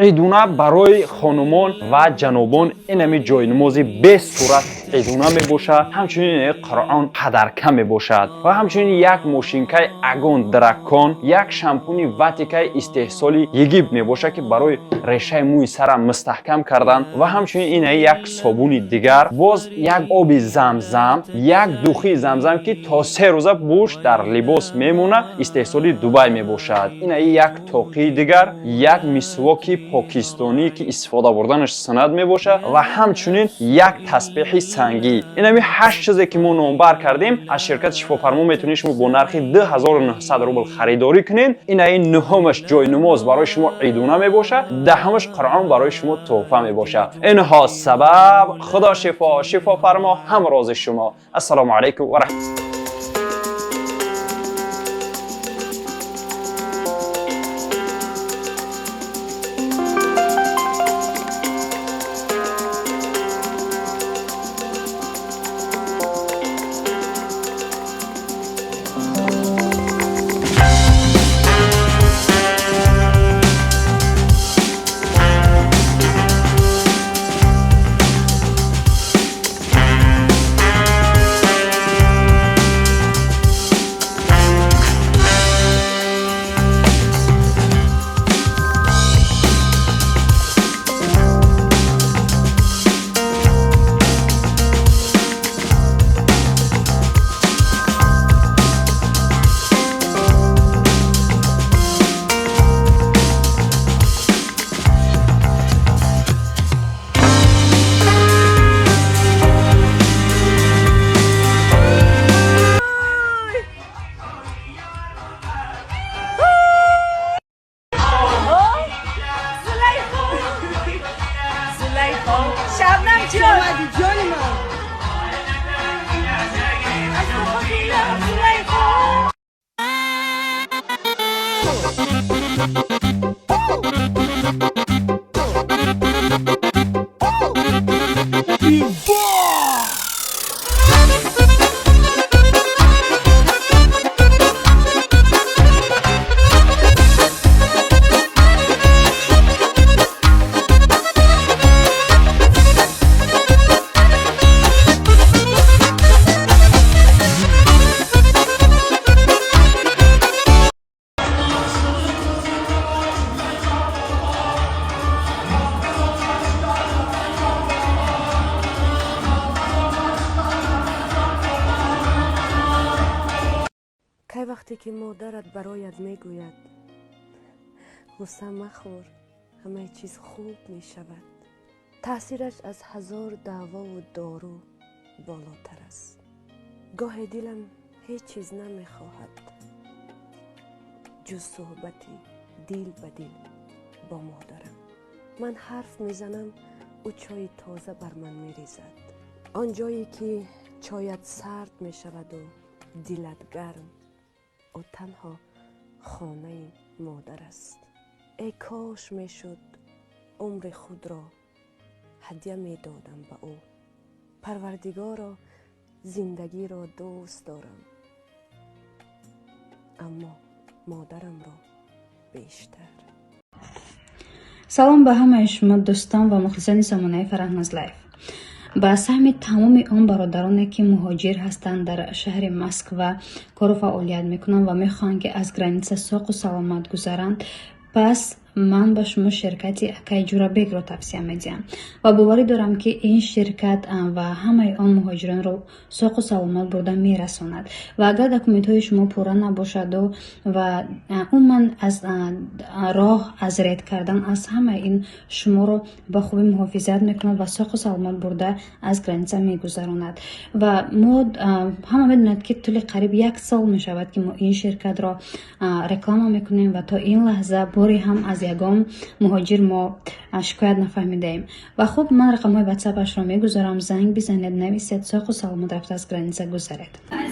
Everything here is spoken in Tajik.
Идуна барои хонумон ва ҷанобон инами ҷойнамози бесурат идуна мебошад. Ҳамчунин Қуръон қадарка мебошад ва ҳамчунин як мошинкаи Агон Дракон, як шампуни Ватикаи истеҳсоли Египт мебошад, ки барои решаи мӯи сара мустаҳкам кардан, ва ҳамчунин ина як собуни дигар, боз як оби Замзам, як духии Замзам, ки то 3 рӯза бӯш дар либос мемонад, истеҳсоли Дубай мебошад. Ина як тоқии дигар, як мисвоки покистонӣ, ки истифода бурданаш суннат мебошад, ва ҳамчунин як тасбеҳи сангӣ. Инами ҳашт чизе, ки мо номбар кардем, аз ширкати Шифофармо метавонед шумо бо нархи 2900 рубл харидорӣ кунед. Инаи нуҳумаш ҷойнамоз барои шумо идуна мебошад, даҳумаш Қуръон барои шумо тӯҳфа мебошад. Инҳо сабаб Худо шифо, Шифофармо ҳамрози шумо. Ассалому алайкум ва раҳмат. Зулайхо, Шабнам ҷон. Омадӣ, ҷони ман. Аз ту Зулайхо. Кай вақте ки модарат бароят мегӯяд: «Ғусса махӯр, ҳамаи чиз хуб мешавад», таъсираш аз ҳазор даъвову дору болотар аст. Гоҳе дилам ҳеҷ чиз намехоҳад, ҷуз суҳбати дил ба дил бо модарам. Ман ҳарф мезанам, ӯ чойи тоза бар ман мерезад. Он ҷое, ки чоят сард мешаваду дилат гарм, ӯ танҳо хонаи модар аст. Эй кош мешуд, умри худро ҳадя медодам ба ӯ. Парвардигоро, зиндагиро дӯст дорам, аммо модарамро бештар. Салом ба ҳамаи шумо, дӯстон ва мухлисони сомонаи Фараҳноз Лайф. Ба саҳми тамоми он бародароне, ки муҳоҷир ҳастанд, дар шаҳри Москва кору фаъолият мекунанд ва мехоҳанд, ки аз граница соқу саломат гузаранд, пас ман ба шумо ширкати акаи Ҷурабекро тавсия медиҳам ва боварӣ дорам, ки ин ширкат ва ҳамаи он муҳоҷиронро соқу саломат бурда мерасонад. Ва агар документҳои шумо пурра набошаду ва умуман аз роҳ аз ред кардан, аз ҳамаи ин шуморо ба хубӣ муҳофизат мекунад ва соқу саломат бурда аз граница мегузаронад. Ва мо ҳама медонад, ки тӯли қариб як сол мешавад, ки мо ин ширкатро реклама мекунем ва то ин лаҳза боре ҳам аз ягон муҳоҷир мо шикоят нафаҳмидаем. Ва хуб, ман рақамҳои ватсапашро мегузорам, занг бизанед, нависед, соқу саломат рафта аз граница гузаред.